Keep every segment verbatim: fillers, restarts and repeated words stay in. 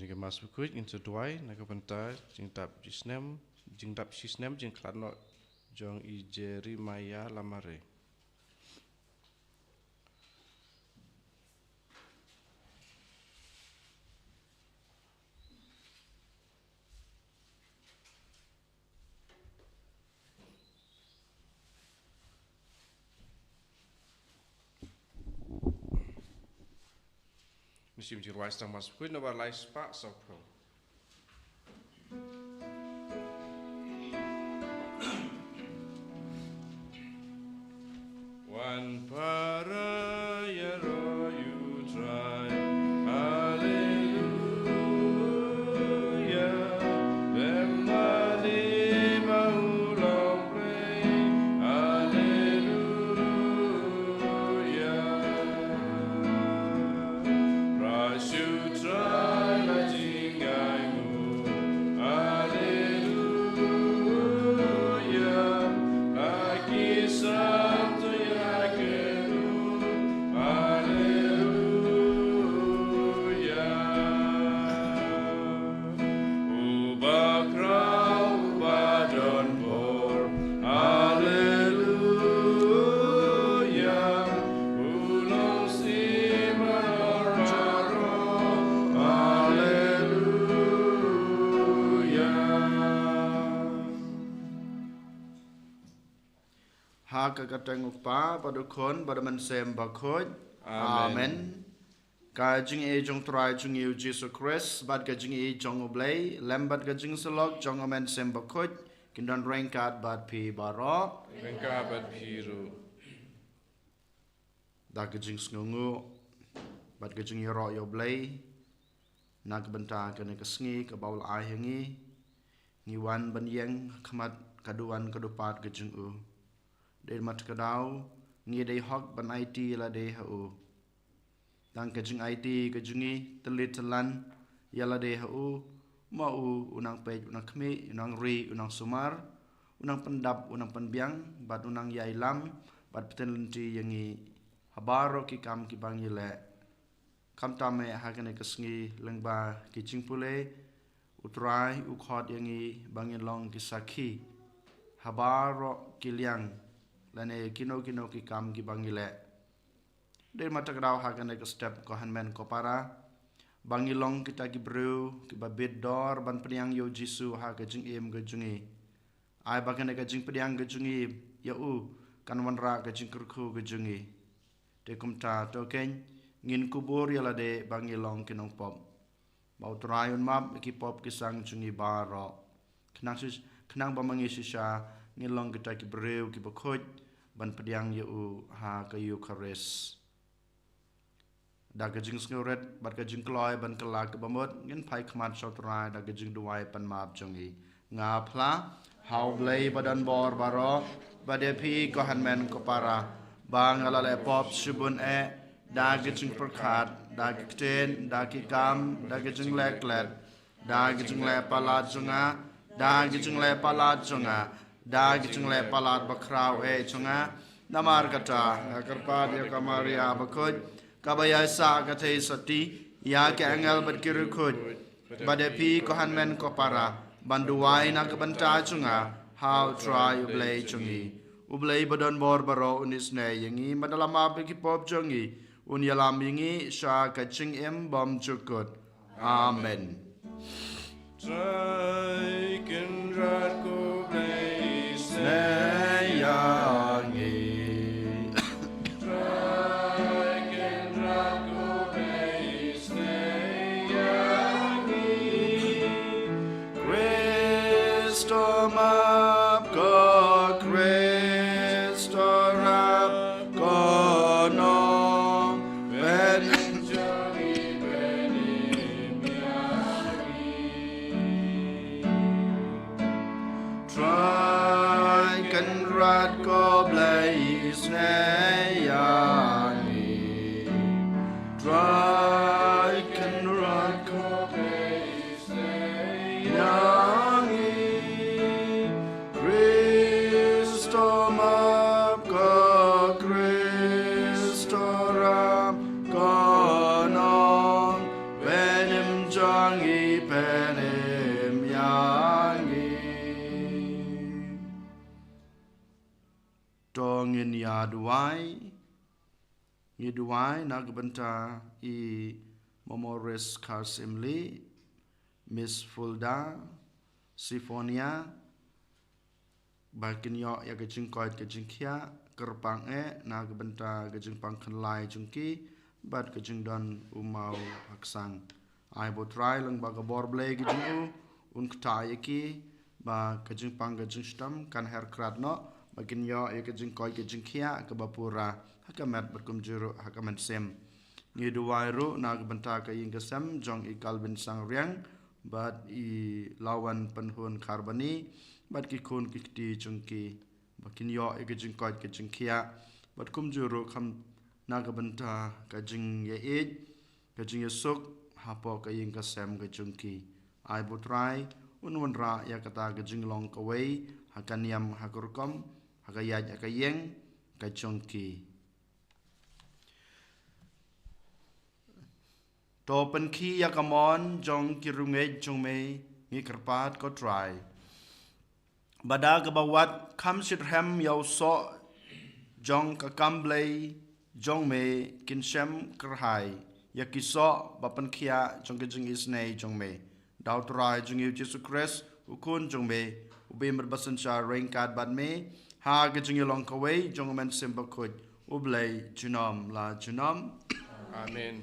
Jong ka Mass Bakhuid ngin sa duwai na ka bynta jingdap shisnem, jingdap shisnem jingkhlad noh jong i Jeremiah Lamare. Mynsiem jingduwai sa tang Mass Bakhuid, nombar lai spah saw phew. Wan para ïaroh ïa u Trai. Haleluya. Bym mane ma u long Blei. Haleluya. Pra shu Trai la jngai nguh. Haleluya. Ba ki santo ïa kyrkhu. Haleluya. Uba khraw, uba don bor. Haleluya. U long siem halor baroh. Haleluya. Ha ka kyrteng u Kpa bad u Khun bad u Mynsiem Bakhuid. Amen. Amen. Ka jingïeit jong u Trai jong ngi u Jisu Khrist bad ka jingïeit jong u Blei lem bad ka jingsyllok jong u Mynsiem Bakhuid kin don ryngkat bad phi baroh. Ryngkat bad phi ruh. Da ka jingsngewnguh bad ka jingïaroh ïa u Blei na ka bynta kane ka sngi kaba u la ai ha ngi, ngi wan ban ïeng ha khmat ka duwan ka dupat ka jong u. Dei ma ta ka daw ngi dei hok ban aiti ïa lade ha u. Tang ka jingaiti ka jong ngi tylli tyllan ïa lade ha u, ma u u nang peit, u nang khmih, u nang ri, u nang sumar, u nang pyndap, u nang pynbiang bad u nang ïai lam bad pyntip lynti ïa ngi ha baroh ki kam kiba ngi leh. Khamtam eh ha kane ka sngi lyngba ki jingpule, u Trai u khot ïa ngi ba ngin long ki sakhi ha baroh ki liang lane kino kino ki kam kiba ngi leh. Dei ma ta ka daw ha kane ka step ko hynmen ko para, ba ngi long kita ki briew kiba bit dor ban pdiang ïa u Jisu ha ka jingim ka jong ngi. Ai ba kane ka jingpdiang ka jong ngi ïa u kan wanrah ka jingkyrkhu ka jong ngi. Te kumta to keiñ ngin kubur ïa lade ba ngi long ki nongpop, ba u Trai un map ïa ki pop ki sang jong ngi baroh. Khnang shi-, khnang ba ma ngi shisha ngin long kita ki briew kiba khuid ban pdiang ïa u ha ka Eukharist. Da ka jingsngewrit bad ka jingkloi ban kylla kaba mut ngin phai khmat sha u Trai da ka jingduwai pan map jong ngi. Nga phla ha u Blei ba don bor baroh, bad ïa phi ko hynmen ko para, ba nga la leh pop shibun eh, da ka jingpyrkhat, da ka ktien, da ki kam, da ka jingleh klet, da ka jingleh palat jong nga, da ka jingleh palat jong nga, da ka jingleh palat bakhraw eh jong nga. Namar kata nga kyrpad ïa ka Maria bakhuid, kaba ïaisah ka theisotti ïa ki angel bad ki riewkhuid, bad ïa phi ko hynmen ko para, ban duwai na ka bynta jong nga ha u Trai u Blei jong ngi. U Blei ba don bor baroh un isynei ïa ngi, bad da la map ïa ki pop jong ngi un ïalam ïa ngi sha ka jingim bymjukut. Amen. Trai Kynrad ko Blei isynei ïa ngi. Trai Kynrad ko Blei isynei ïa ngi. Khrist to map ko, Khrist to rap ko, nongpynim jong ngi pynim ïa ngi. Trai Kynrad ko Blei isynei ïa ngi. Trai Kynrad ko Blei isynei ïa ngi. Khrist to map ko, Khrist to rap ko, nongpynim Jong i phelim ïa ngi. To ngin ïa duwai. Ngi duwai na ka bynta i Mama Res Kharsimli, Miss Fulda, Siphonia, ba kin ïoh ïa ka jingkoit ka jingkhiah, kyrpang eh na ka bynta ka jingpang khyllai jong ki bad ka jingdon u maw ha ka sang. Ai ba U Trai lyngba ka bor Blei ka jong u un kta ïa ki, ba ka jingpang ka jingshitom kan her krad noh, ba kin ïoh ïa ka jingkoit ka jingkhiah kaba pura ha ka met bad kumjuh ruh ha ka mynsiem. Ngi duwai ruh na ka bynta ka ïing ka sem jong i Calvin Sangriang bad i Lawan Pynhun Kharbani bad ki khun ki kti jong ki, ba kin ïoh ïa ka jingkoit ka jingkhiah bad kumjuh ruh kham na ka bynta ka jingïaieit ka jingïasuk hapoh ka ïing ka sem ka jong ki. Ai ba U Trai un wanrah ïa kata ka jinglong kawei ha ka niam ha ka rukom, ha ka ïaid ha ka ïeng ka jong ki. To pynkhih ïa ka mon jong ki riewngeit jong me, ngi kyrpad ko Trai. Ba da kaba wat kham shitrhem ïa u soh jong ka kam Blei jong me, kin shem kyrhai ïa ki soh ba pynkhiah jong ka jingisynei jong me. Da U Trai jong ngi U Jisu Khrist, U Khun jong me, uba im bad synshar ryngkat bad me ha ka jingïalong kawei jong U Mynsiem Bakhuid, U Blei junom la junom. Amen.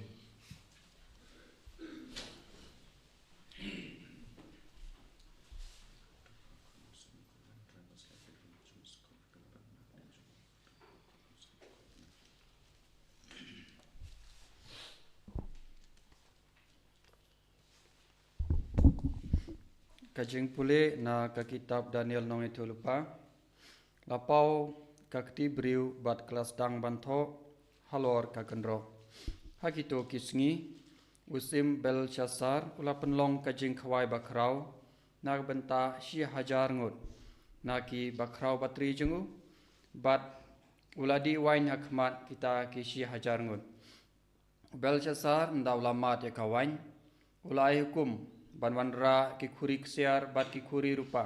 Ka jingpule na ka kitab Daniel Nongïathuhlypa. La paw ka kti briew bad ka la sdang ban thoh halor ka kynroh. Ha kito ki sngi, u syiem Belshassar u la pynlong ka jingkhawai bakhraw na ka bynta shi hajar ngut na ki bakhraw batri jong u, bad u la dih waiñ ha khmat kita ki shi hajar ngut. U Belshassar, ynda u la mad ïa ka waiñ, u la ai hukum ban wanrah ki khuri ksiar bad ki khuri rupa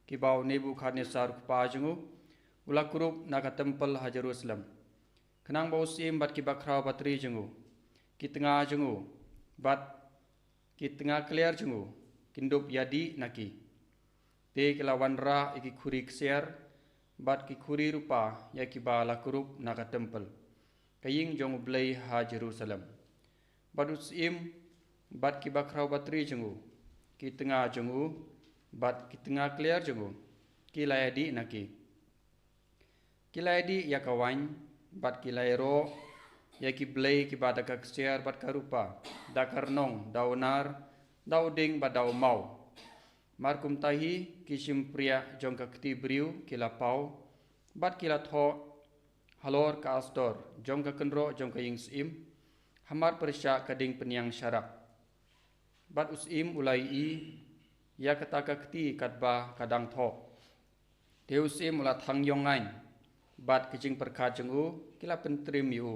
kiba u Nebukhadnessar u kpa jong u u la kurup na ka templ ha Jerusalem, khnang ba u syiem bad ki bakhraw batri jong u, ki tnga jong u bad ki tnga kliar jong u kin dup ïadih na ki. Te ki la wanrah ïa ki khuri ksiar bad ki khuri rupa ïa kiba la kurup na ka templ, ka ïing jong U Blei ha Jerusalem. Bad u syiem bad ki bakhraw batri jong u, ki tnga jong u bad ki tnga kliar jong u, ki la ïadih na ki. Ki la ïadih ïa ka waiñ bad ki la ïaroh ïa ki blei kiba da ka ksiar bad ka rupa, da ka rnong, da u nar, da u dieng bad da u maw. Markumta hi ki shympriah jong ka kti briew ki la paw bad ki la thoh halor ka asdor jong ka kynroh jong ka ïing syiem, hamar pyrshah ka dieng pynïaid sharak. Bad u syiem u la ïohi ïa kata ka kti katba ka dang thoh. Te u syiem u la thang ïong ngaiñ, bad ki jingpyrkhat jong u ki la pyntriem ïa u.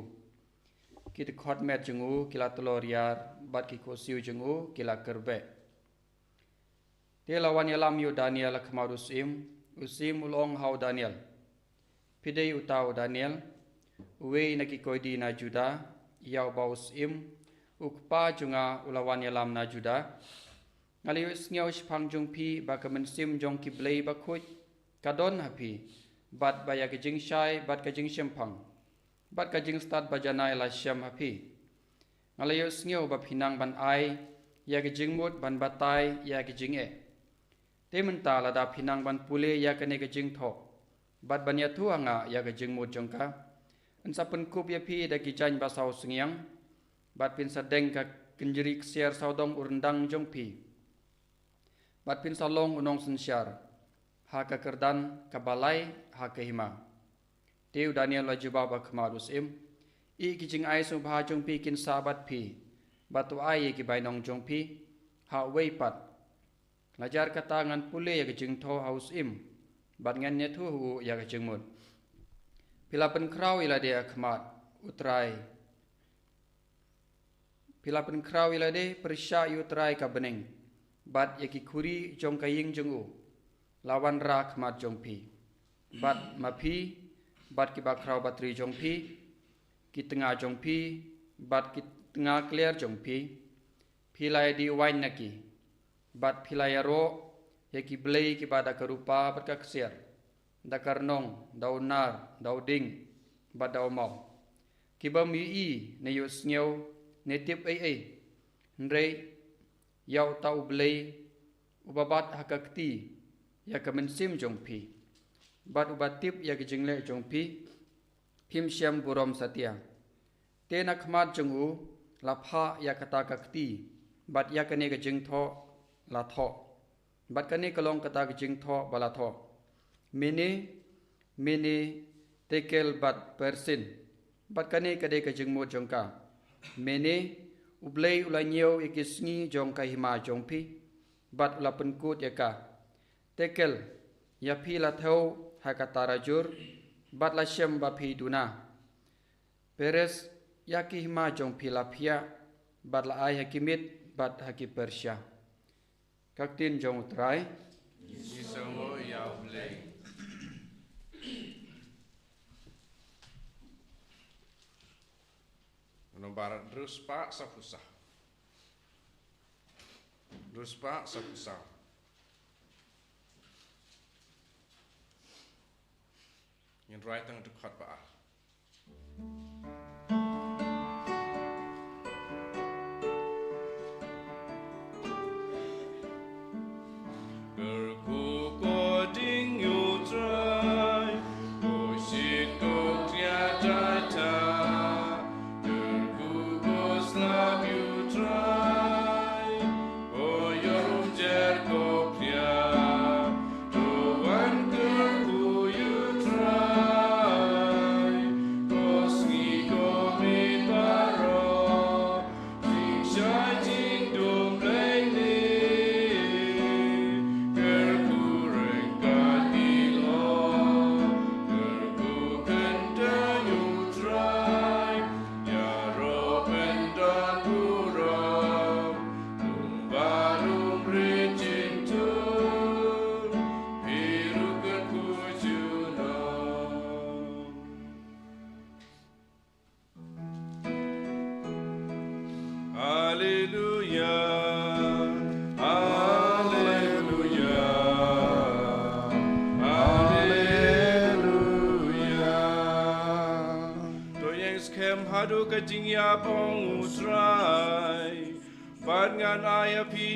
Ki dkhot met jong u ki la tlor ïar, bad ki khohsiew jong u ki la kyrbeh. Te la wan ïalam ïa u Daniel ha khmat u syiem. U syiem u la ong ha u Daniel, Phi dei uta u Daniel, uwei na ki koidi na Juda, ïa uba u syiem u kpa jong nga u la wan ïalam na Juda? Nga la ïohsngew shaphang jong phi ba ka mynsiem jong ki blei bakhuid ka don ha phi, bad ba ïa ka jingshai bad ka jingshemphang bad ka jingstad bajanai la shem ha phi. Nga la ïohsngew ba phi nang ban ai ïa ka jingmut ban batai ïa ka jingeh. Te mynta lada phi nang ban pule ïa kane ka jingthoh bad ban ïathuh ha nga ïa ka jingmut jong ka, yn sa pynkup ïa phi da ki jaiñ ba saw synñiang, bad phin sa deng ka kynjri ksiar sawdong u ryndang jong phi, bad phin sa long u nongsynshar ha ka kyrdan kaba lai ha ka hima. Te u Daniel u la jubab ha khmat u syiem, Ïa ki jingai sngewbha jong phi kin sah bad phi, bad to ai ïa ki bainong jong phi ha uwei pat. La jar kata ngan pule ïa ka jingthoh ha u syiem, bad ngan ïathuh ha u ïa ka jingmut. Phi la pynkhraw ïa lade ha khmat U Trai, Phi la pynkhraw ïa lade pyrshah ïa U Trai ka bneng, bad ïa ki khuri jong ka ïing jong u la wanrah khmat jong phi. Bad ma phi, bad ki bakhraw batri jong phi, ki tnga jong phi, bad ki tnga kliar jong phi, phi la ïa dih waiñ na ki, bad phi la ïaroh ïa ki blei kiba da ka rupa bad ka ksiar, da ka rnong, da u nar, da u ding, bad da u maw. Ki bym ïohi ne ïohsngew ne tip ei ei. Hynrei ïa uta U Blei uba bat ha ka kti ïa ka mynsiem jong phi, bad uba tip ïa ki jingleh jong phi, phim shym burom satia. Te na khmat jong u la phah ïa kata ka kti, bad ïa kane ka jingthoh la thoh, bad kane ka long kata ka jingthoh ba la thoh: Mene, mene, tekel bad persin. Bad kane ka dei ka jingmut jong ka: Mene, U Blei u la ñiew ïa ki sngi jong ka hima jong phi, bad u la pynkut ïa ka. Tekel, ïa phi la thew ha ka tarajur, bad la shem ba phi duna. Peres, ïa ki hima jong phi la phiah, bad la ai ha ki Mit bad ha ki Persia. Ka ktien jong U Trai. Ngi sngew ïa U Blei. Nombar hynriew spah saphew saw. Hynriew spah saphew saw. Ngin rwai tang dkhot ba ar. Kyrkhu ko ding ïa U Trai, ko shit ko khriat da ta. Kyrkhu ko slap ïa U Trai, ko ïoh jer ko khriat. To wan kyrkhu ïa U Trai, ko sngi ko miet baroh. Jingshai jingdum Blei ne, kyrkhu ryngkat ki lok, kyrkhu kyntang ïa U Trai, ïaroh pyndon burom, lum ba lum rit jingtun, phi ruh kyrkhu junom. Alleluia, alleluia, alleluia. To ïeng skhem haduh ka jingïap, ong U Trai, bad ngan ai ïa phi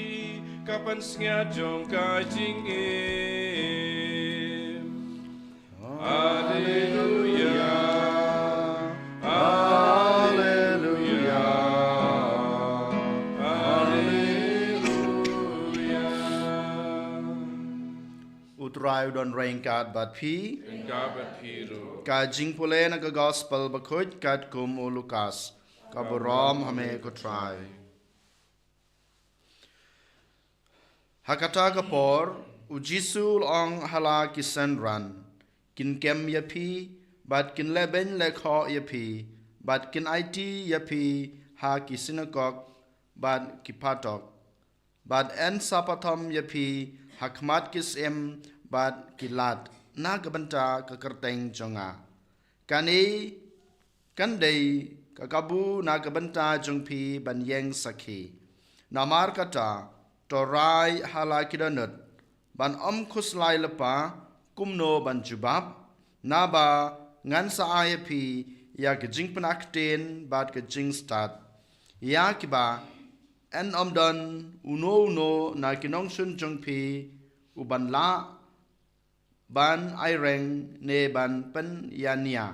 ka pansngiat jong ka jingim. Alleluia, alleluia, alleluia. U Trai u don ryngkat bad phi. Ryngkat bad phi ruh. Ka jingpule na ka Gospel bakhuid katkum u Lukas. Ka burom ha me ko Trai. Ha kata ka por, U Jisu u la ong ha la ki synran: Kin kem ïa phi, bad kin leh beiñ leh khoh ïa phi, bad kin aiti ïa phi ha ki synagog bad ki phatok, bad yn sa pathom ïa phi ha khmat ki syiem bad ki lad na ka bynta ka kyrteng jong nga. Kane kan dei ka kabu na ka bynta jong phi ban ïeng sakhi. Namar kata, to rai ha la ki dohnud, ban ym khuslai lypa kumno ban jubab, naba ngan sa ai ïa phi ïa ka jingpyni ktien bad ka jingstad. Ïa kiba yn ym don uno uno na ki nongshun jong phi u ban lah ban ai reng ne ban pynïania.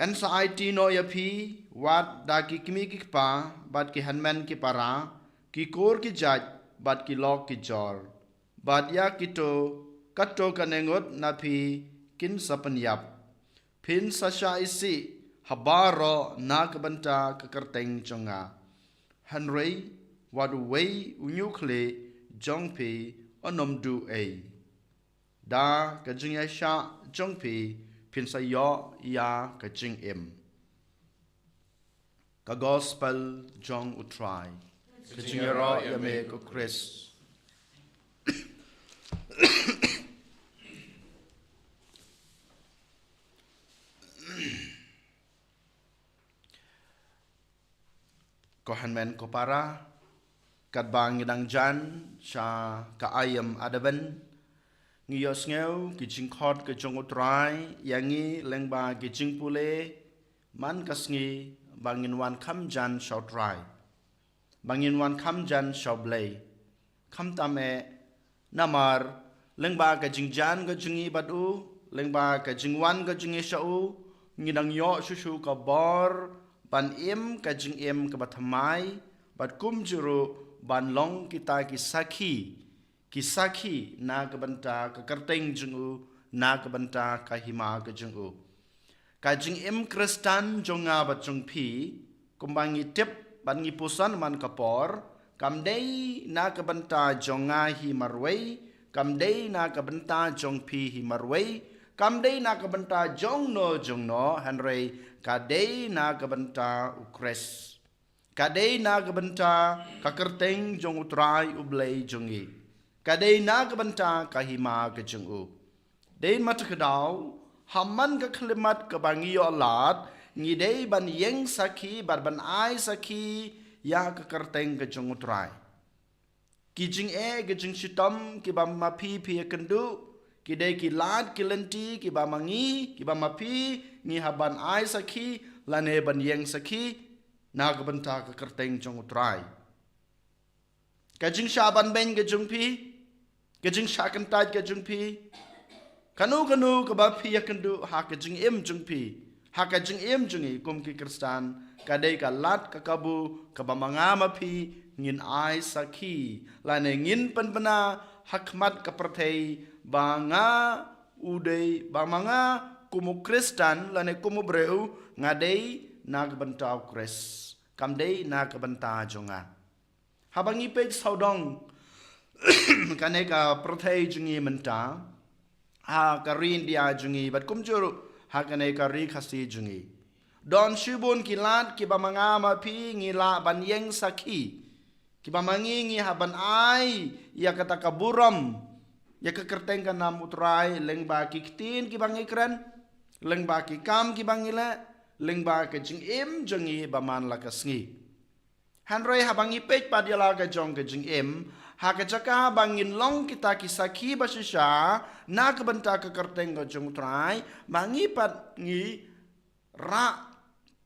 Yn sa aiti noh ïa phi wat da ki kmie ki kpa, bad ki hynmen ki para, ki kur ki jait, bad ki lok ki jor. Bad ïa kito, kato kane ngut na phi kin sa pynïap. Phin sa shah isih ha baroh na ka bynta ka kyrteng jong nga. Hynrei wat uwei u ñiuhkhlieh jong phi un ym duh ei. Da ka jingïaishah jong phi phin sa ïoh ïa ka jingim. Ka Gospel jong U Trai. Ka jingïaroh ïa me ko Khrist. Ko hynmen ko para, katba ngi dang jan sha ka aïom Advent, ngi ïohsngew ki jingkhot ka jong U Trai ïa ngi lyngba ki jingpule man ka sngi ba ngin wan kham jan sha U Trai, ba ngin wan kham jan sha U Blei. Khamtam eh, namar lyngba ka jingjan ka jong ngi bad u, lyngba ka jingwan ka jong ngi sha u, ngi dang ïoh shuh shuh ka bor ban im ka jingim kaba thymmai, bad kumjuh ruh ban long kita ki sakhi, ki sakhi na ka bynta ka kyrteng jong u, na ka bynta ka hima ka jong u. Ka jingim Khristan jong nga bad jong phi, kumba ngi tip bad ngi puson man ka por, kam dei na ka bynta jong nga hi marwei, kam dei na ka bynta jong phi hi marwei, kam dei na ka bynta jong no jong no, hynrei ka dei na ka bynta U Khrist. Ka dei na ka bynta ka kyrteng jong U Trai U Blei jong ngi. Ka dei na ka bynta ka hima ka jong u. Dei ma ta ka daw, ha man ka khyllipmat kaba ngi ïoh lad, ngi dei ban ïeng sakhi bad ban ai sakhi ïa ka kyrteng ka jong U Trai. Ki jingeh, ki jingshitom kiba ma phi phi ïakynduh, ki dei ki lad ki lynti kiba ma ngi, kiba ma phi ngi hap ban ai sakhi lane ban ïeng sakhi na ka bynta ka kyrteng jong U Trai. Ka jingshah banbeiñ ka jong phi, ka jingshah kyntait ka jong phi, kano kano kaba phi ïakynduh ha ka jingim jong phi, ha ka jingim jong ngi kum ki Khristan, ka dei ka lad ka kabu kaba ma nga ma phi ngin ai sakhi lane ngin pynbna ha khmat ka pyrthei ba nga u dei, ba ma nga kum u Khristan lane kum u briew nga dei na ka bynta U Khrist, kam dei na ka bynta jong nga. Haba ngi peit sawdong kane ka pyrthei jong ngi mynta, ha ka ri India jong ngi bad kumjuh ruh ha kane ka ri Khasi jong ngi, don shibun ki lad kiba ma nga ma phi ngi lah ban ïeng sakhi, kiba ma ngi ngi hap ban ai ïa kata ka burom ïa ka kyrteng ka nam U Trai lyngba ki ktien kiba ngi kren, lyngba ki kam kiba ngi leh, lyngba ka jingim jong ngi ba man la ka sngi. Hynrei haba ngi peit pat ïa la ka jong ka jingim, ha ka jaka ba ngin long kita ki sakhi ba shisha na ka bynta ka kyrteng ka jong U Trai, ma ngi pat ngi rah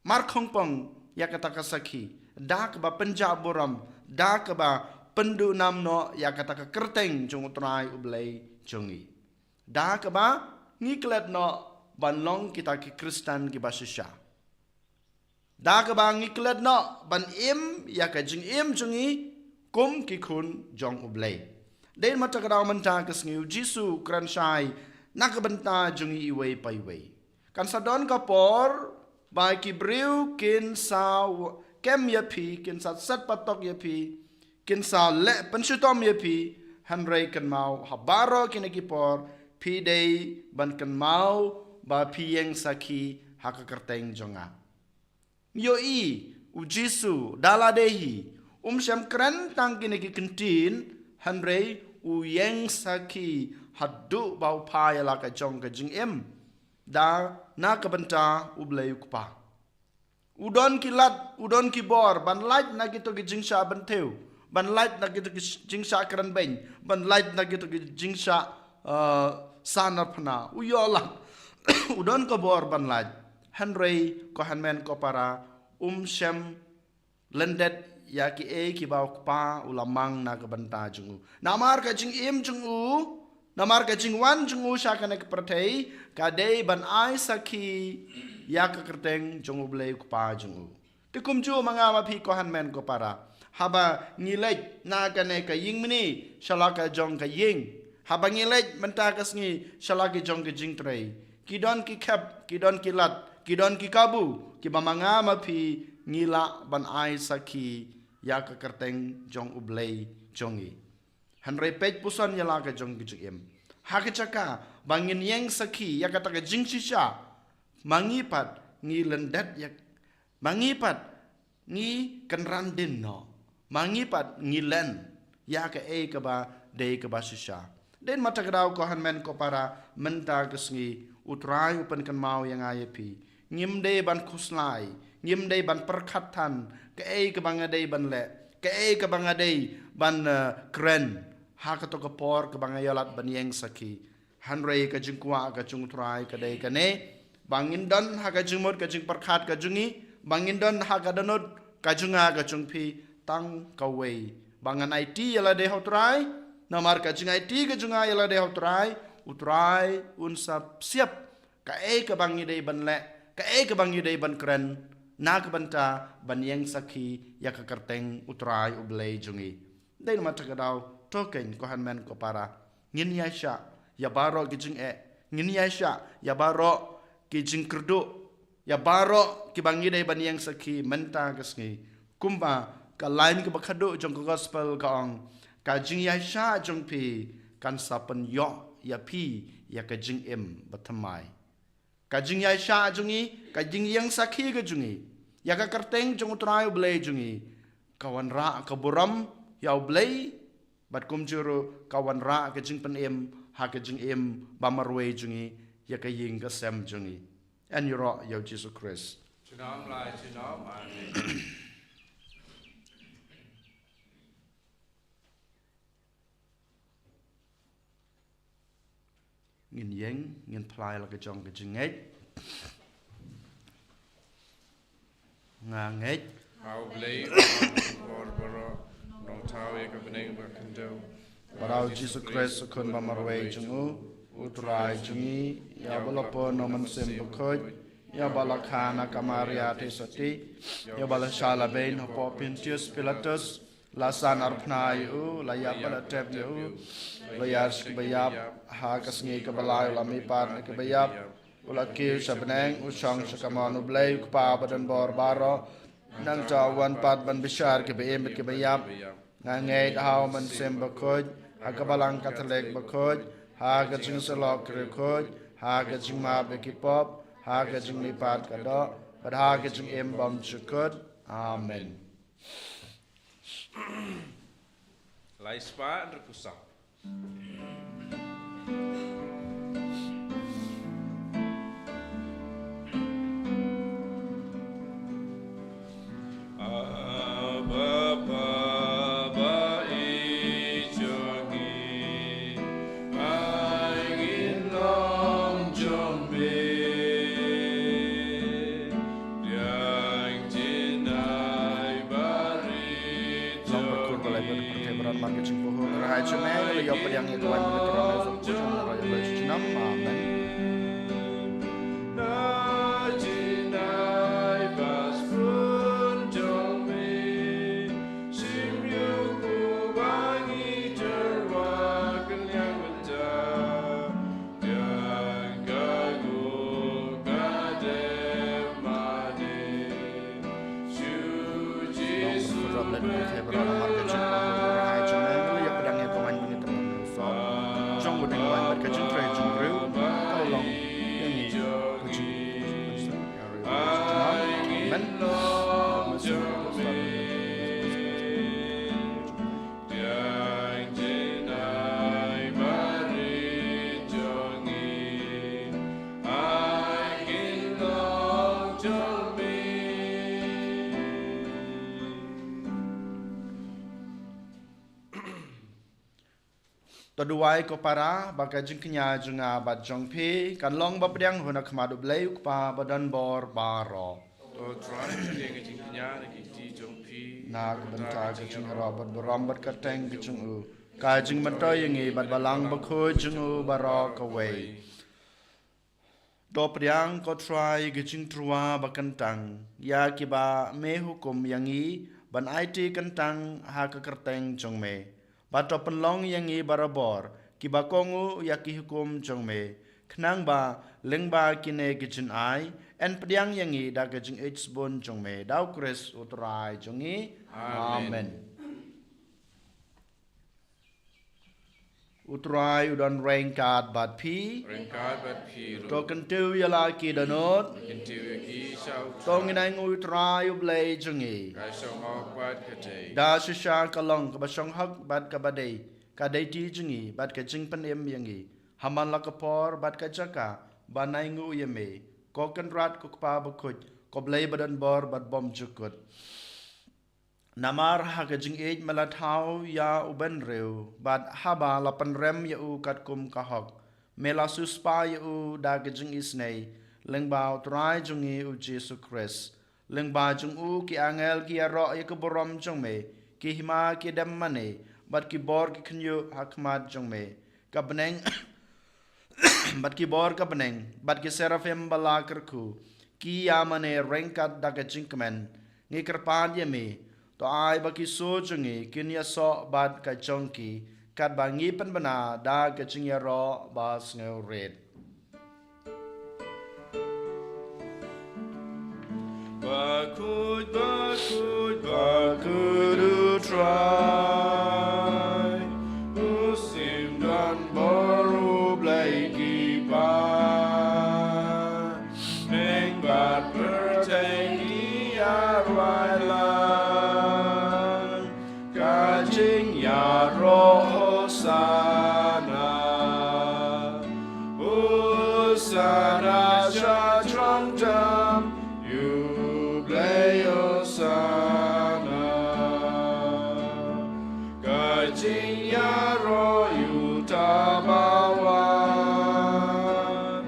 markhongpong ïa kata ka sakhi da kaba pynjah burom, da kaba pynduhnam noh ïa kata ka kyrteng jong U Trai U Blei jong ngi, da kaba ngi klet noh ban long kita ki Khristan kiba shisha, da kaba ngi klet noh ban im ïa ka jingim jong ngi kum ki khun jong U Blei. Dei ma ta ka daw mynta ka sngi U Jisu u kren shai na ka bynta jong ngi iwei pa iwei. Kan sa don ka por ba ki briew kin sa kem ïa phi, kin sa set patok ïa phi, kin sa leh pynshitom ïa phi, hynrei kynmaw, ha baroh kine ki por phi dei ban kynmaw ba phi ïeng sakhi ha ka kyrteng jong nga. Ïohi, U Jisu da lade hi um shym kren tang kine ki kyntien, hynrei u ïeng sakhi haduh ba u phah ïa la ka jong ka jingim da na ka bynta U Blei U Kpa. U don ki lad, u don ki bor ban lait na kito ki jingshah bynthiew, ban lait na kito ki jingshah kren beiñ, ban lait na kito ki jingshah, eh, sahnarphna. U ïoh lad, u don ka bor ban lait. Hynrei ko hynmen ko para, um shym lyndet ïa kiei kiba U Kpa u la mang na ka bynta jong u. Namar ka jingim jong u, namar ka jingwan jong u sha kane ka pyrthei ka dei ban ai sakhi ïa ka kyrteng jong U Blei U Kpa jong u. Te kumjuh ma nga ma phi ko hynmen ko para, haba ngi leit na kane ka ïing mane sha la ka jong ka ïing, haba ngi leit mynta ka sngi sha la ka jong ka jingtrei, ki don ki khep, ki don ki lad, ki don ki kabu kiba ma nga ma phi ngi lah ban ai sakhi ïa ka kyrteng jong U Blei jong ngi. Hynrei peit puson ïa la ka jong ka jingim, ha ka jaka ba ngin ïeng sakhi ïa kata ka jingshisha, ma ngi pat ngi lyndet ïa, ma ngi pat ngi kynran dien noh. Ma ngi pat ngi len ïa kaei kaba dei kaba shisha. Dei namar kata ka daw ko hynmen ko para, mynta ka sngi U Trai u pynkynmaw ïa nga ïa phi. Ngim dei ban khuslai, ngim dei ban pyrkhat than kaei kaba nga dei ban leh, kaei kaba nga dei ban, eh, kren ha kato ka por kaba nga ïalap ban ïeng sakhi. Hynrei ka jingkwah ka jong U Trai ka dei kane, ba ngin don ha ka jingmut ka jingpyrkhat ka jong ngi, ba ngin don ha ka dohnud ka jong nga ka jong phi tang kawei, ba ngan aiti ïa lade ha U Trai. Namar ka jingaiti ka jong nga ïa lade ha U Trai, U Trai un sa siap kaei kaba ngi dei ban leh, kaei kaba ngi dei ban kren, na ka bynta ban ïeng sakhi ïa ka kyrteng U Trai U Blei jong ngi. Dei namar kata ka daw, to keiñ ko hynmen ko para, ngin ïaishah ïa baroh ki jingeh, ngin ïaishah ïa baroh ki jingkyrduh, ïa baroh kiba ngi dei ban ïeng sakhi mynta ka sngi. Kumba ka lain kaba khadduh jong ka gospel ka ong, ka jingïaishah jong phi kan sa pynïoh ïa phi ïa ka jingim bathymmai. Ka jingïaishah jong ngi, ka jingïeng sakhi ka jong ngi ïa ka kyrteng jong U Trai U Blei jong ngi, ka wanrah ka burom ïa U Blei, bad kumjuh ruh ka wanrah ka jingpynim ha ka jingim ba marwei jong ngi, ïa ka ïing ka sem jong ngi. Yn ïaroh ïa U Jisu Khrist. Junom la junom, amen. Ngin ïeng, ngin phla ïa la ka jong ka jingngeit. Nga ngeit ha U Blei, U Kpa uba bor baroh, u nongthaw ïa ka bneng bad ka khyndew, bad ha U Jisu Khrist, U Khun ba marwei jong u, U Trai jong ngi, ïa uba la pun na U Mynsiem Bakhuid, ïa uba la kha na ka Maria Theisotti, ïa uba la shah labeiñ hapoh Pontius Pilatus, la san arphna ïa u, la ïap bad la tep ïa u, la ïar sha kiba ïap, ha ka sngi kaba lai u la mihpat na kiba ïap, u la kiew sha bneng, u shong sha kamon U Blei U Kpa ba donbor baroh. Nangta u wan pat ban bishar kiba im bad kiba ïap. Nga ngeit ha U Mynsiem Bakhuid, ha ka Balang Katholik bakhuid, ha ka jingïasyllok ki riewkhuid, ha ka jingmap ïa ki pop, ha ka jingmihpat ka doh, bad ha ka jingim bymjukut. Amen. Lai spah hynriewphew saw. Abba, Baba, i jong ngi, ai ngin long jong me. Biang jinai barit jong me. Amen. To duwai ko para, ba ka jingkñia jong nga bad jong phi kan long ba pdiang ha khmat U Blei U Kpa ba donbor baroh. To Trai, pdiang ka jingkñia na ki kti jong phi, na ka bynta ka jingïaroh bad burom bad kyrteng ka jong u, ka jingmyntoi ïa ngi bad Balang Bakhuid jong u baroh kawei. To pdiang ko Trai ka jingtyrwa ba kyntang ïa kiba me hukum ïa ngi ban aiti kyntang ha ka kyrteng jong me. Bad to pynlong ïa ngi barabor kiba kohnguh ïa ki hukum jong me, khnang ba lyngba kine ki jingai yn pdiang ïa ngi da ka jingïeit sbun jong me. Da U Khrist U Trai jong ngi. Amen. Amen. U Trai u don ryngkat bad phi. Ryngkat bad phi ruh. To kyntiew ïa la ki dohnud. Kyntiew ïa ki sha u Trai. To ngin ainguh ïa u Trai u Blei jong ngi. Ka shong hok bad ka dei. Da shisha ka long kaba shong hok bad kaba dei ka dei ti jong ngi bad ka jingpynim ïa ngi ha man la ka por bad ka jaka ban ainguh ïa me, ko Kynrad, ko Kpa bakhuid, ko Blei ba don bor bad bymjukut. Namar ha ka jingïeit me la thaw ïa u bynriew, bad haba la pynrem ïa u katkum ka hok, me la siewspah ïa u da ka jingisynei lyngba u Trai jong ngi u Jisu Khrist. Lyngba jong u ki angel ki ïaroh ïa ka burom jong me, ki hima ki dem mane, bad ki bor ki khynñiuh ha khmat jong me. Ka bneng bad ki bor ka bneng bad ki seraphim ba la kyrkhu, ki ïa mane ryngkat da ka jingkmen. Ngi kyrpad ïa me, to ai ba ki sur jong ngi kin ïasoh bad ka jong ki, katba ngi pynbna da ka jingïaroh ba sngewrit. Bakhuid, bakhuid, bakhuid u Trai, u sim don bor, u Blei ki Pa. Bneng bad pyrthei ki ïa rwai lang. Ka jingïaroh Hosana. Hosana sha jrong tam, ïa u Blei Hosana. Ka jingïaroh ïa uta ba wan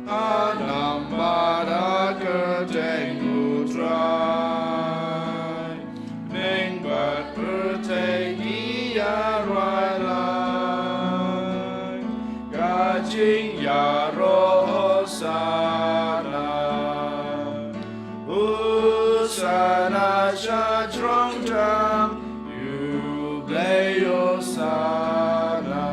ha nam bad ha kyrteng u Trai. Bneng bad pyrthei ki ïa rwai lang. Ka jingïaroh Hosana. Hosana sha jrong tam, ïa u Blei Hosana.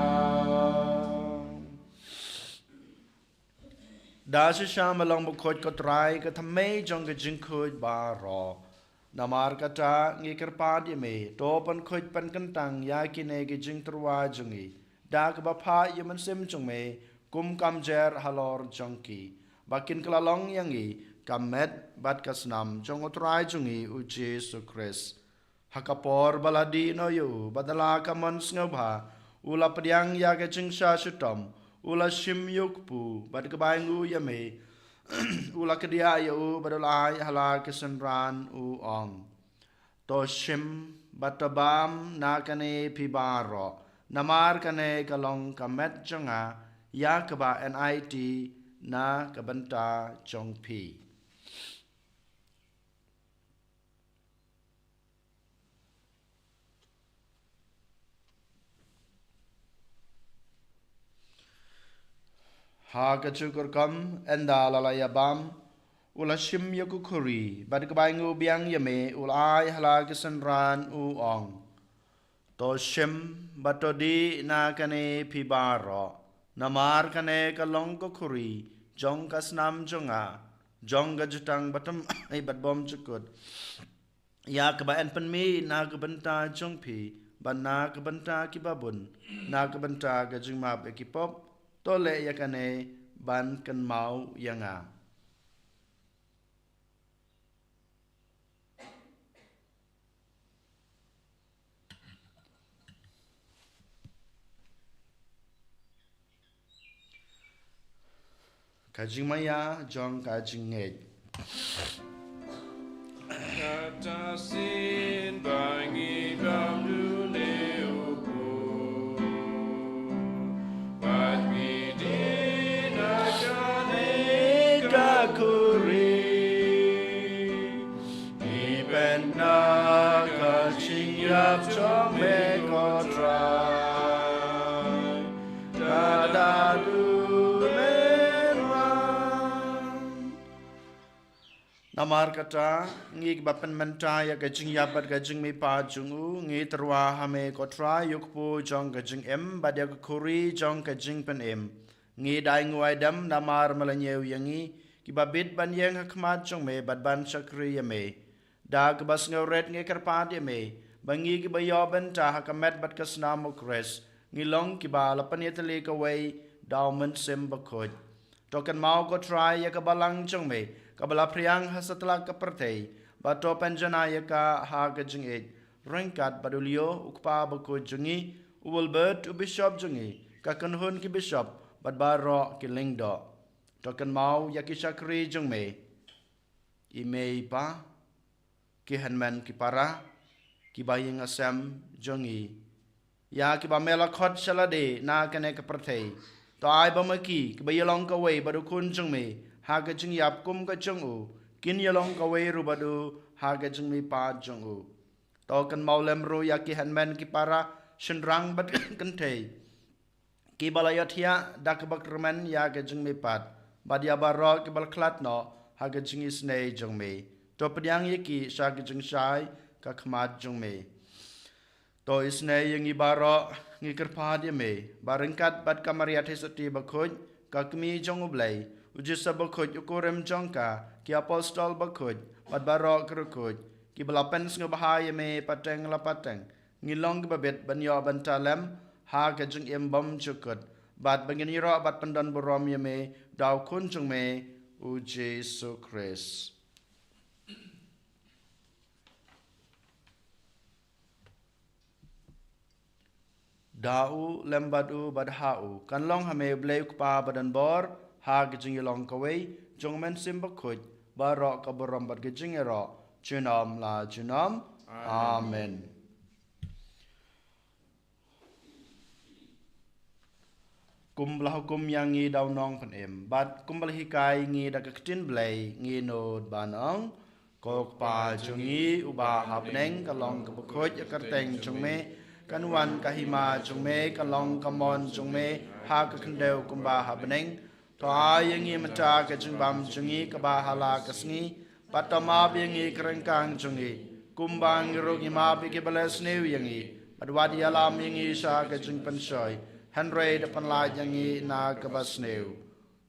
Da shisha me long bakhuid ko Trai, ka thymmei jong ka jingkhuid baroh. Namar kata ngi kyrpad ïa me, to pynkhuid pynkyntang ïa kine ki jingtyrwa jong ngi da kaba phah ïa u Mynsiem jong me kum ka mjer halor jong ki, ba kin kylla long ïa ngi ka met bad ka snam jong u Trai jong ngi u Jisu Khrist. Ha ka por ba la dih noh ïa u bad da la ka mon sngewbha, u la pdiang ïa ka jingshah shitom, u la shim ïa u kpu bad kaba ainguh ïa me, u la kdiah ïa u bad u la ai ha la ki synran, u ong: To shim bad to bam na kane phi baroh, namar kane ka long ka met jong nga, ïa kaba yn aiti na ka bynta jong phi. Ha kajuh ka rukom, ynda la la ïa bam, u la shim ïa ka khuri bad kaba ainguh biang ïa me, u la ai ha la ki synran, u ong: To shim bad to dih na kane phi baroh, namar kane ka long ka khuri jong ka snam jong nga, jong ka jutang ba thymmai bad bymjukut, ïa kaba yn pynmih na ka bynta jong phi bad na ka bynta kiba bun, na ka bynta ka jingmap ïa ki pop. To leh ïa kane ban kynmaw ïa nga. Ka jingmaïa jong ka jingngeit. Kata shisien ba ngi bam dune u Blei, bad ngi dih na kane ka khuri. Ngi peit na ka jingïap jong me ko Trai, da haduh me wan. Namar kata, ngi kiba pynmynta ïa ka jingïap bad ka jingmihpat jong u, ngi tyrwa ha me ko Trai ïa u kpu jong ka jingim bad ïa ka khuri jong ka jingpynim. Ngi da ainguh aidem namar me la ñiew ïa ngi kiba bit ban ïeng ha khmat jong me bad ban shakri ïa me. Da kaba sngewrit ngi kyrpad ïa me ba ngi kiba ïoh bynta ha ka met bad ka snam u Khrist, ngi long kiba la pynïatylli kawei da u Mynsiem Bakhuid. To kynmaw ko Trai ïa ka balang jong me, kaba la phriang ha satlak ka pyrthei, bad to pynjanai ïa ka ha ka jingïeit, ryngkat bad u Leo, u kpa bakhuid jong ngi, u Wilbert, u bishop jong ngi, ka kynhun ki bishop, bad baroh ki lyngdoh. To kynmaw ïa ki shakri jong me, i mei i pa, ki hynmen ki para, kiba ïing ki sem jong ngi, ïa kiba me la khot sha lade na kane ka pyrthei. To ai ba ma ki, kiba ïalong kawei bad u Khun jong me ha ka jingïap kum ka jong u, kin ïalong kawei ruh bad u ha ka jingmihpat jong u. To kynmaw lem ruh ïa ki hynmen ki para, shynrang bad kynthei, kiba la ïohthiah da kaba kyrmen ïa ka jingmihpat, bad ïa baroh kiba la khlad noh ha ka jingisynei jong me. To pdiang ïa ki sha ka jingshai ka khmat jong me. To isynei ïa ngi baroh, ngi kyrpad ïa me, ba ryngkat bad ka Maria Theisotti Bakhuid, ka Kmie jong U Blei, u Joseph Bakhuid, u kurim jong ka, ki apostol bakhuid, bad baroh ki riewkhuid, kiba la pynsngewbha ïa me pateng la pateng, ngin long kiba bit ban ïoh bynta lem ha ka jingim bymjukut, bad ba ngin ïaroh bad pyndonburom ïa me da u Khun jong me, u Jisu Khrist. Da u, lem bad u, bad ha u, kan long ha me U Blei U Kpa badonbor, ha ka jingïalong kawei jong U Mynsiem Bakhuid, baroh ka burom bad ka jingïaroh, junom la junom. Amen. Amen. Kumba la hukum ïa ngi da u Nongpynim, bad kumba la hikai ngi da ka ktien Blei, ngi nud ban ong: Ko Kpa jong ngi uba ha bneng, ka long kaba khuid ïa ka kyrteng jong me, kan wan ka hima jong me, kan long ka mon jong me, ha ka khyndew kumba ha bneng. To ai ïa ngi mynta ka jingbam jong ngi kaba ha la ka sngi, bad to map ïa ngi ka ryngkang jong ngi, kumba ngi ruh ngi map ïa kiba leh sniew ïa ngi, bad wat ïalam ïa ngi sha ka jingpynshoi, hynrei da pynlait ïa ngi na kaba sniew.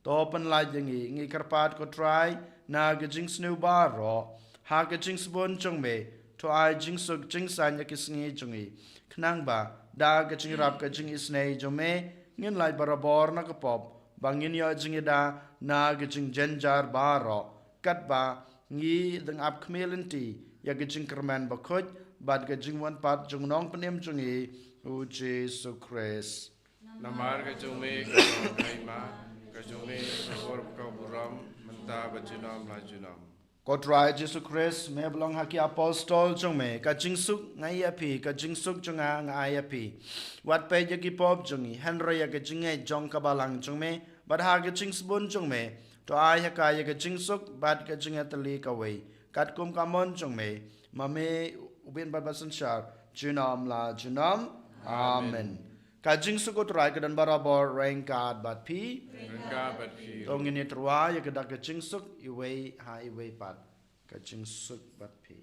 To pynlait ïa ngi, ngi kyrpad ko Trai, na ka jingsniew baroh, ha ka jingsbun jong me, to ai jingsuk jingsaiñ ïa ki sngi jong ngi, khnang ba da ka jingïarap ka jingisynei jong me, ngin lait barabor na ka pop, ba ngin ïoh jingïada na ka jingjynjar baroh, katba ngi dang ap khmih lynti ïa ka jingkyrmen bakhuid bad ka jingwan pat jong u Nongpynim jong ngi, u Jisu Khrist. Namar ka jong me ka long ka hima, ka jong me ka bor, ka burom, mynta bad junom la junom. Ko Trai Jisu Khrist, me ba la ong ha ki apostol jong me: Ka jingsuk nga ai ïa phi, ka jingsuk jong nga nga ai ïa phi. Wat peit ïa ki pop jong ngi, hynrei ïa ka jingngeit jong ka balang jong me, bad ha ka jingsbun jong me, to ai ha ka ïa ka jingsuk bad ka jingïatylli kawei, katkum ka mon jong me, ma me u Blei bad ba synshar, junom la junom. Amen. Amen. Ka jingsuk u Trai ka don barabor ryngkat bad phi. Ryngkat bad phi. To ngin ïa tyrwa ïa ka da ka jingsuk, iwei ha iwei pat. Ka jingsuk bad phi.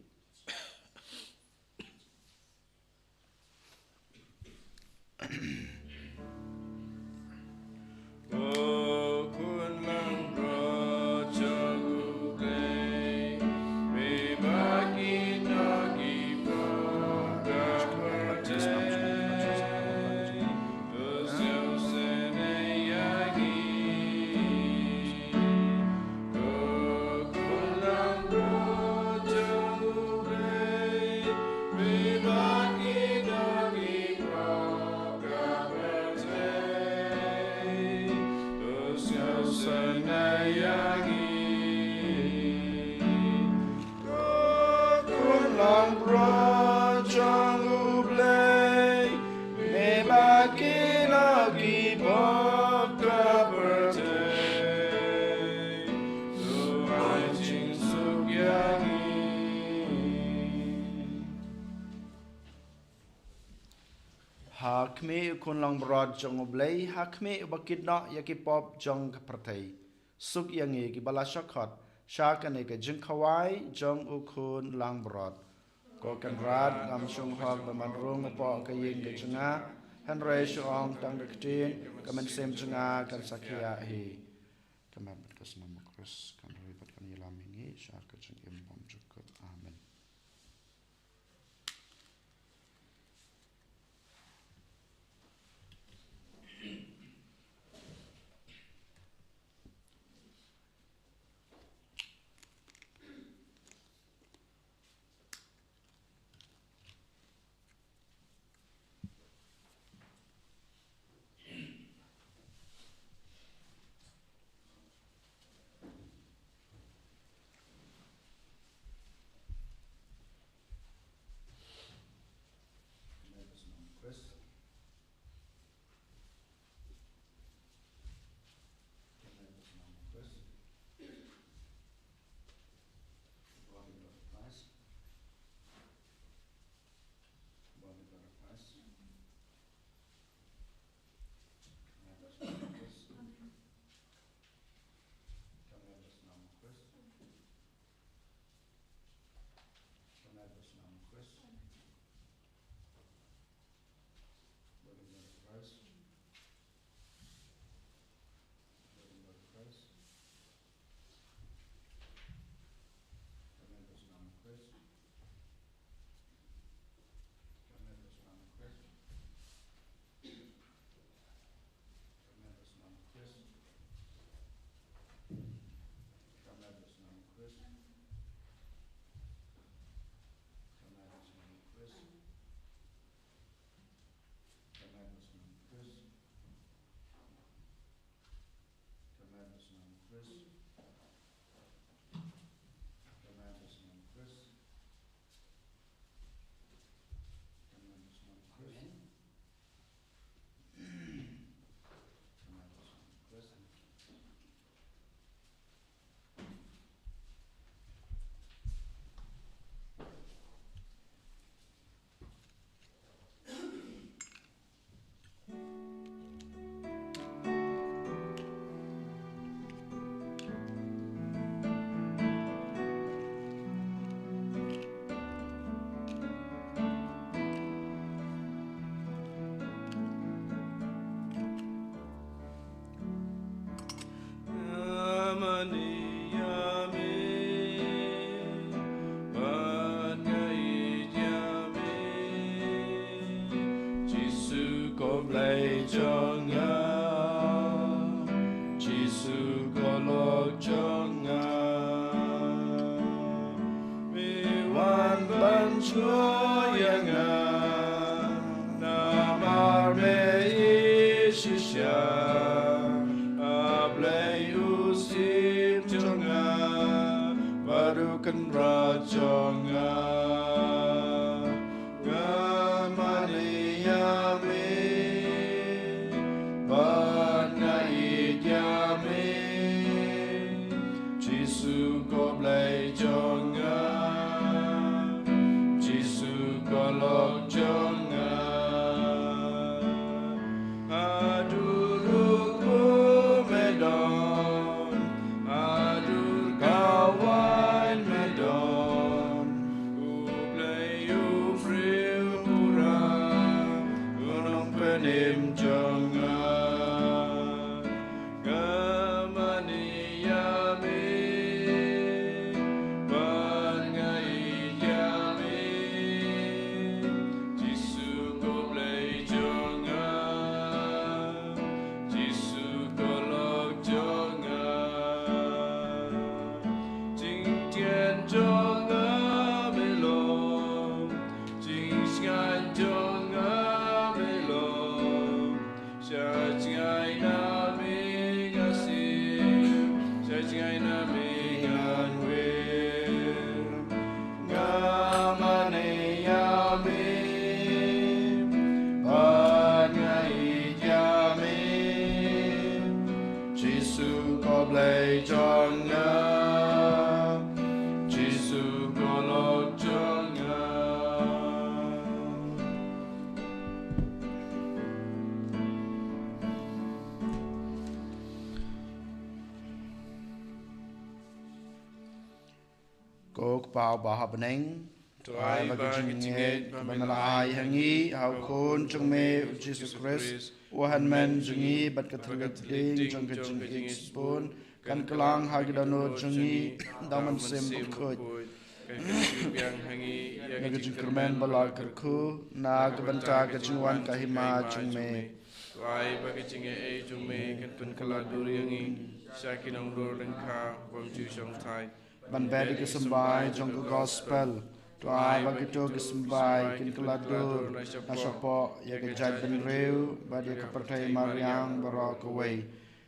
Khun langbrot jong U Blei, me ba ki la ki pop ka pyrthei, to ai jingsuk ïa ngi. Ha khmih u Khun langbrot jong U Blei, ha khmih uba kit noh ïa ki pop jong ka pyrthei, suk ïa ngi kiba la shah khot sha kane ka jingkhawai jong u Khun langbrot. Ko Kynrad, ngam shong hok ban wan rung hapoh ka ïing ka jong nga, hynrei shu ong tang ka ktien, ka mynsiem jong nga kan sa khiah hi. Ka met bad ka snam u Khrist kan ri bad kan ïalam ïa ngi sha ka jingim bymjukut. Amen. Mane ïa me, bad nga ïeit ïa me. Jisu ko Blei jong nga, Jisu ko lok jong nga. Me wan ban shuh ïa nga, namar me ïeit shisha. A Blei u Syiem jong nga, bad u Kynrad jong nga. Nga mane ïa me, bad nga ïeit ïa me. Jisu ko Blei jong nga, Jisu ko lok jong nga. Haduh ruh kumne me don, haduh kawei me don. U Blei u briew u ram, u nongpynim jong nga. Nga mane ïa me, bad nga ïeit ïa me. Jisu ko Blei jong nga, Jisu ko lok jong nga. Jingtien jong nga me long, jingsngewsih jong nga me long. Sha jngai na me nga sngewsih, sha jngai na me ngan wer. Nga mane ïa me, bad nga ïeit ïa me. Jisu ko Blei jong nga, Jisu ko lok jong nga. Ko Kpa uba ha bneng, to ai ba ka jingngeit ba me la ai ha ngi ha u Khun jong me u Jisu Khrist, u hynmen jong ngi, bad ka thylliej ding jong ka jingïeit sbun kan kylla ha ki dohnud jong ngi da u Mynsiem Bakhuid. Kan kyrkhu biang ha ngi ïa ka jingkyrmen ba la kyrkhu na ka bynta ka jingwan ka hima jong me. To ai ba ka jingaiei jong me kan pynkylla dur ïa ngi sha ki nongdur lyngkha bym ju shongthait. Ban beh ïa ki symbai jong ka gospel. To ai ba kito ki symbai kin kylla dur na shapoh ïa ka jaitbynriew bad ïa ka pyrthei mariang baroh kawei.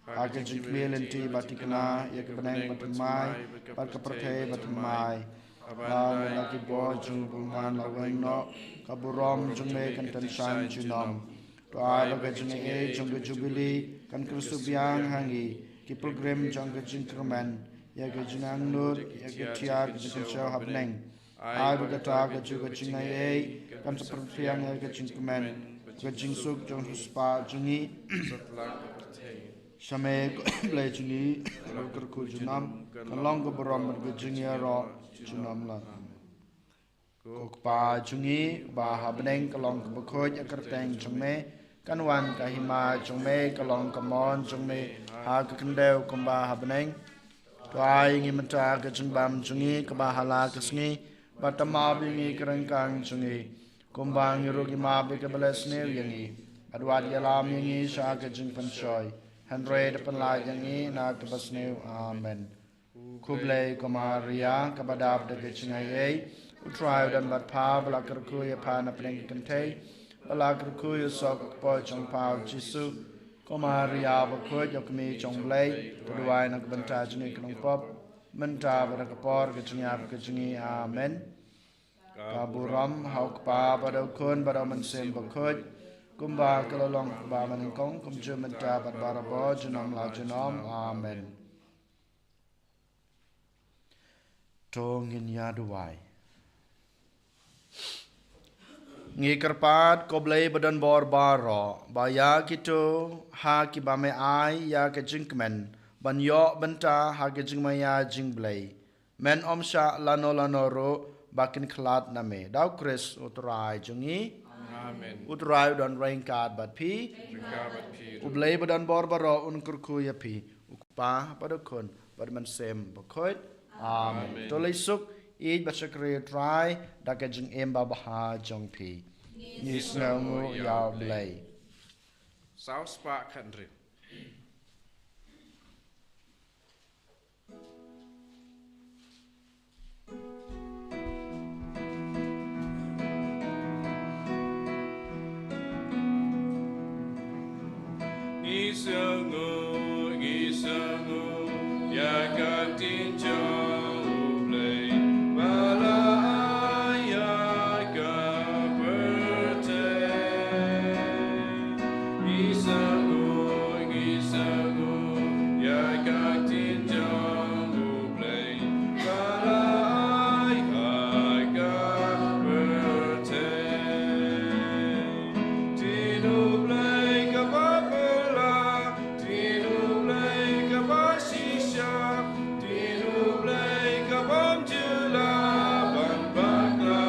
Ha ka jingkmie lynti ba thikna ïa ka bneng bathymmai bad ka pyrthei bathymmai. Haba la ki bor jong u bymman la weng noh, ka burom jong me kan tyngshaiñ junom. To ai ba ka jingaiei jong ka jubili kan kyrkhu biang ha ngi ki pilgrim jong ka jingkyrmen ïa ka jingangnud ïa ka tiar ka jingkynshew ha bneng. Ai ba kata ka ju ka jingaiei kan sa pyrthiang ïa ka jingkmen, ka jingsuk jong u spah jong ngi. Sha me ko Blei jong ngi, ka kyrkhu junom, kan long ka burom bad ka jingïaroh junom lad. Ko Kpa jong ngi ba ha bneng, ka long kaba khuid ïa ka kyrteng jong me, kan wan ka hima jong me, ka long ka mon jong me ha ka khyndew kumba ha bneng. To ai ïa ngi mynta ka jingbam jong ngi kaba ha la ka sngi, bad to map ïa ngi ka ryngkang jong ngi, kumba ngi ruh ngi map ïa kiba leh sniew ïa ngi. Bad wat ïalam ïa ngi sha ka jingpynshoi, hynrei to pynlait ïa ngi na kaba sniew. Amen. Khublei ko Maria, kaba dap da ka jingaiei, U Trai u don bad pha, ba la kyrkhu ïa pha na pdeng ki kynthei, ba la kyrkhu ïa u soh ka kpoh jong pha u Jisu. Ko Maria bakhuid, ïa ka kmie jong U Blei, to duwai na ka bynta jong ngi ki nongpop, mynta bad ha ka por ka jingïap ka jong ngi. Amen. Ka burom ha U Kpa bad ha U Khun bad ha U Mynsiem Bakhuid, kumba ka la long ha kaba nyngkong, kumjuh mynta bad barabor, junom la junom. Amen. To ngin ïa duwai. Ngi kyrpad, ko Blei ba don bor baroh, ba ïa kito ha kiba me ai ïa ka jingkmen ban ïoh bynta ha ka jingmaïa jong U Blei, men ym shah lano lano ruh ba kin khlad na me. Da U Khrist U Trai jong ngi. Amen. U Trai u don ryngkat bad phi. Ryngkat bad phi ruh. U Blei ba don bor baroh un kyrkhu ïa phi, U Kpa bad U Khun bad U Mynsiem Bakhuid. Amen. Amen. To leit suk, ïeit bad shakri U Trai da ka jingim babha jong phi. Ngi sngewnguh ïa U Blei. Saw spah khathynriew. Ngi sngewnguh, ngi sngewnguh ïa ka ktien jong U Blei ba la ai ïa ka pyrthei. Ngi sngewnguh, ngi sngewnguh ïa ka ktien jong U Blei ba la ai ha ka pyrthei. Ktien U Blei kaba phylla, ktien U Blei kaba shisha, ktien U Blei ka bym ju lah ban bakla.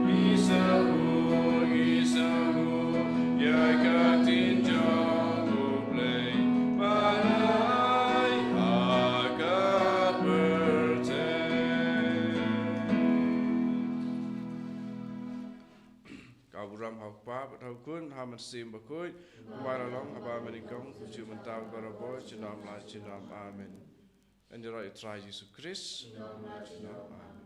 Ngi sngewnguh, ngi sngewnguh ïa ka ktien jong U Blei ba la ai ha ka pyrthei. Ka burom ha U Kpa bad ha U Khun, ha U Mynsiem Bakhuid, kumba la long haba mynnyngkong, kumjuh mynta bad barabor, junom la junom. Amen. Ïaroh ïa U Trai Jisu Khrist. Junom la junom. Amen.